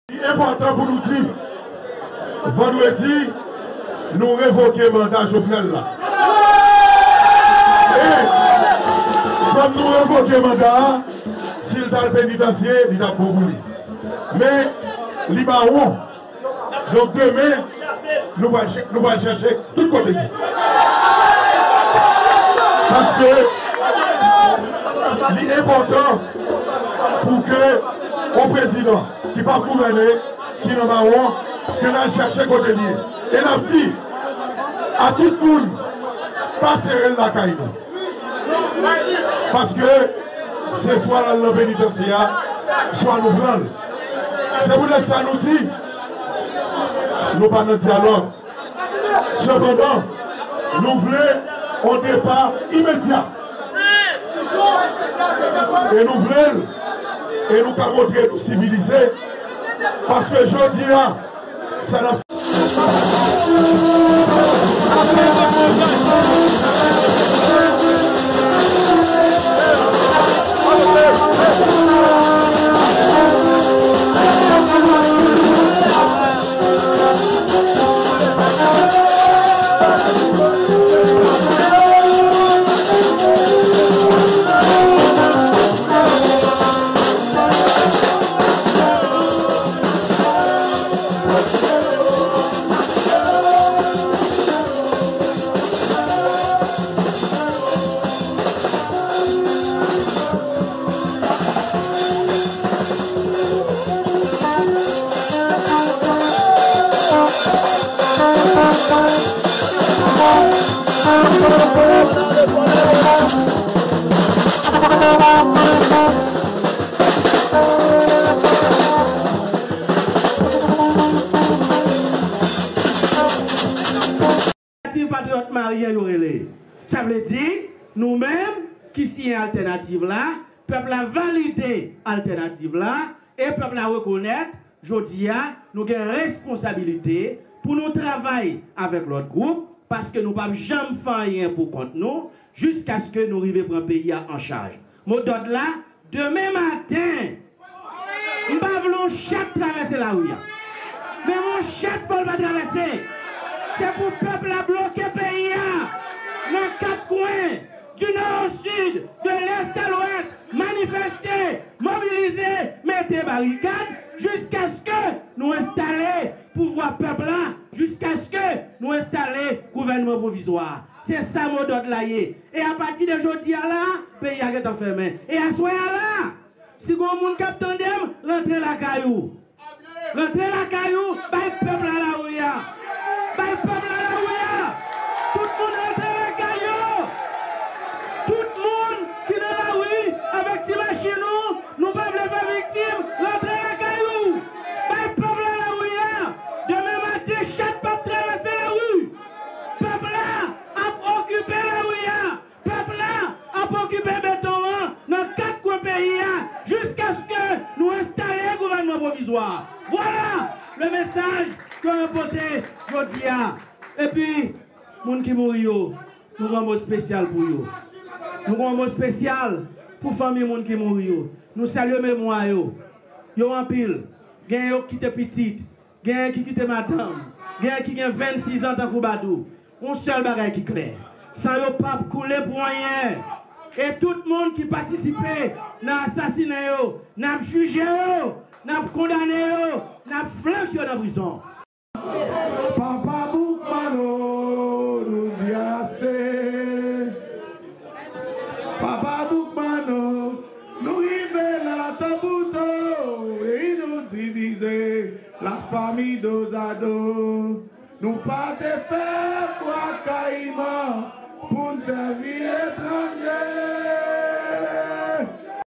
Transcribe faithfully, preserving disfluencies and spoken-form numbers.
Li enpòtan pou nou di, vandredi, nou revoke manda Jovenel la. E, kòm nou revoke manda a, si l t al penitansye, li t ap bon pou li. Men, li mawon. Donk, demen, nou pral chè-, nou pral chèche tout kote li. Paske li enpòtan pou ke yon prezidan ki p ap gouvène, ki nan mawon, ke n al chèche kote li ye. E n ap di a tout moun, pa sere l lakay nou. Paske se swa l al nan penitansye a, swa nou pran l. Se poutèt sa nou di, nou pa nan dyalòg. Sepandan, nou vle yon depa imedya. E nou vle l. E nou ka montre nou sivilize. Paske jodi a, sa n ap Alternative Patriote Maryen yo rele. Sa vle di, nou menm ki siyen altènativ la, pèp la valide altènativ la, e pèp la rekonèt, jodi a, nou gen responsabilite pou nou travay avèk lòt gwoup, paske nou p ap janm fè anyen pou kont nou, jiskaske nou rive pran peyi a an chaj. Mo dòd la, demen maten, m pa vle yon chat travèse lari a. Menm yon chat fò l pa travèse. Se pou pèp la bloke peyi a nan kat kwen, du nord au sud, de l'est à l'ouest, manifeste, mobilize, mete barikad, jiskaske nou enstale pouvwa pèp la, jiskaske nou enstale gouvènman pwovizwa. Se sa mo dòd la ye. E apati de jodi a la, peyi a gentan fèmen. E aswè a la, si gon moun k ap tande m, rantre lakay ou. Rantre lakay ou, bay pèp la lari a. Bay pèp la lari a. Tout moun rantre lakay yo. Tout moun ki nan lari avèk ti machin ou, nou pa vle fè viktim, rantre lakay ou. Bay pèp la lari a. Demen maten, chat p ap travèse lari. Pèp la ap okipe lari a. Pèp la ap okipe beton an nan kat kwen peyi a jiskaske nou enstale gouvènman pwovizwa. Vwala le mesaj ke mwen pote jodi a. Epi, moun ki mouri yo, nou gen yon mo espesyal pou yo. Nou gen yon mo espesyal pou fanmi moun ki mouri yo. Nou salye memwa yo. Yo anpil. Gen yo ki te pitit. Genyen ki kite madanm, genyen ki gen vennsis an tankou Badou. Yon sèl bagay ki klè, san yo p ap koule pou anyen. E tout moun ki patisipe nan asasinen yo, n ap jije yo, n ap kondane yo, n ap flanke yo nan prizon. Papa Boukman, oh, nou di ase. Papa Boukman, oh, nou rive la tanbou to, peyi nou divize, la fami dozado. Nou pa te fè